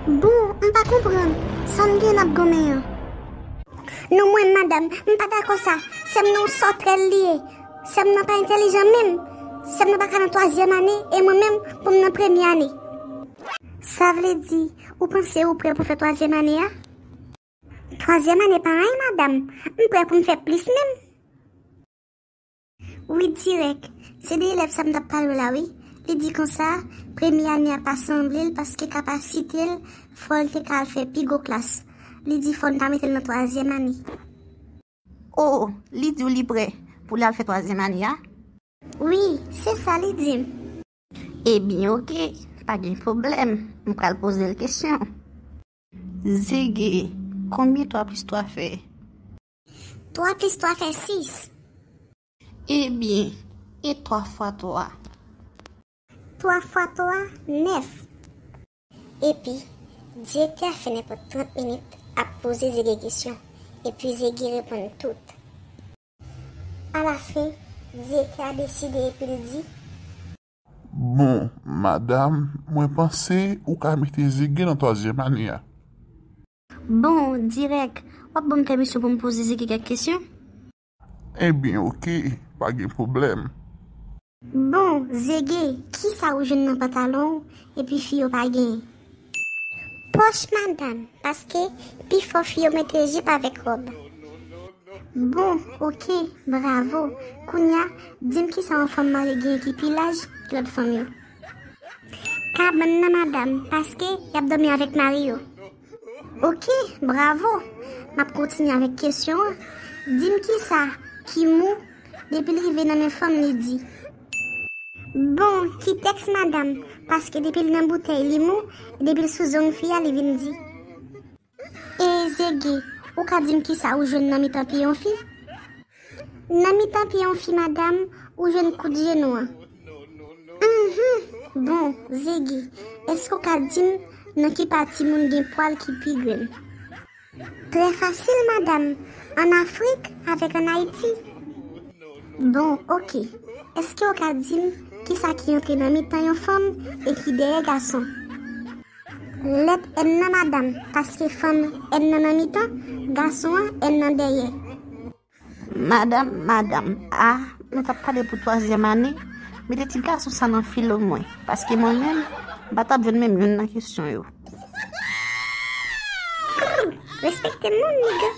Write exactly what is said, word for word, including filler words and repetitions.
Bon, m pa konprann. Sa m gen n ap goumen an? Non, mwen, madanm, m pa dakò sa. Sè m nan yon sòtrèl li ye. Sè m nan pa entèlijan menm. Sè m nan pa ka nan twazyèm ane, e mwen menm, pou m nan premye ane. Sa vle di, ou panse ou prè pou fè twazyèm ane a? Twazyèm ane pa anyen, madanm. M prè pou m fè plis menm. Wi, dirèk. Se de elèv sa m t ap pale w la, wi. Li di konsa, premye ane a pa sanble l paske kapasite l, fò l te ka al fè pi gwo klas. Li di fò n ta mete l nan twazyèm ane. O, li di w li prè pou l al fè twazyèm ane a? Wi, se sa li di m. Ebyen, oke, pa gen pwoblèm. M pral poze l kesyon. Zege, konbyen twa plis twa fè? Twa plis twa fè sis. Ebyen, e twa fwa twa? Twa fwa twa, nèf. Epi, direktè a fè nenpòt trant minit ap poze Zege kesyon, epi Zege reponn tout. Alafen, direktè a deside epi l di: Bon, madanm, mwen panse ou ka mete Zege nan twazyèm ane a. Bon, dirèk, w ap ban m pèmisyon pou m poze Zege kèk kesyon? Ebyen, oke, pa gen pwoblèm. Bon, Zege, kisa ou jwenn nan pantalon w epi fi yo pa genyen? Pòch, madanm, paske pifò fi yo mete jip avèk wòb. Bon, oke, bravo. Kounye a, di m kisa yon fanm marye genyen ki pi laj ki lòt fanm yo? Kabann nan, madanm, paske y ap dòmi avèk mari yo. Oke, bravo. M ap kontinye avèk kesyon an. Di m kisa ki mou depi l rive nan men fanm li di. Bon, kitèks, madanm, paske depi l nan boutèy li mou, e depi l sou zong fi a li vin di. E Zege, ou ka di m kisa ou jwenn nan mitan pye yon fi? Nan mitan pye yon fi, madanm, ou jwenn kout jenou an. Mhm. Bon, Zege, èske ou ka di m nan ki pati moun gen pwal ki pi grenn? Trè fasil, madanm. Ann Afrik avèk ann Ayiti. Bon, oke. Èske ou ka di m kisa ki antre nan mitan yon fanm e ki dèyè gason? Lèt N nan, madanm, paske fanm N nan nan mitan, gason an N nan dèyè. Madanm, madanm, a, nou t ap pale pou twazyèm ane, mete ti gason sa nan filo mwen, paske mwen menm, m pa t ap jwenn menm youn nan kesyon yo. Respekte m non, niga.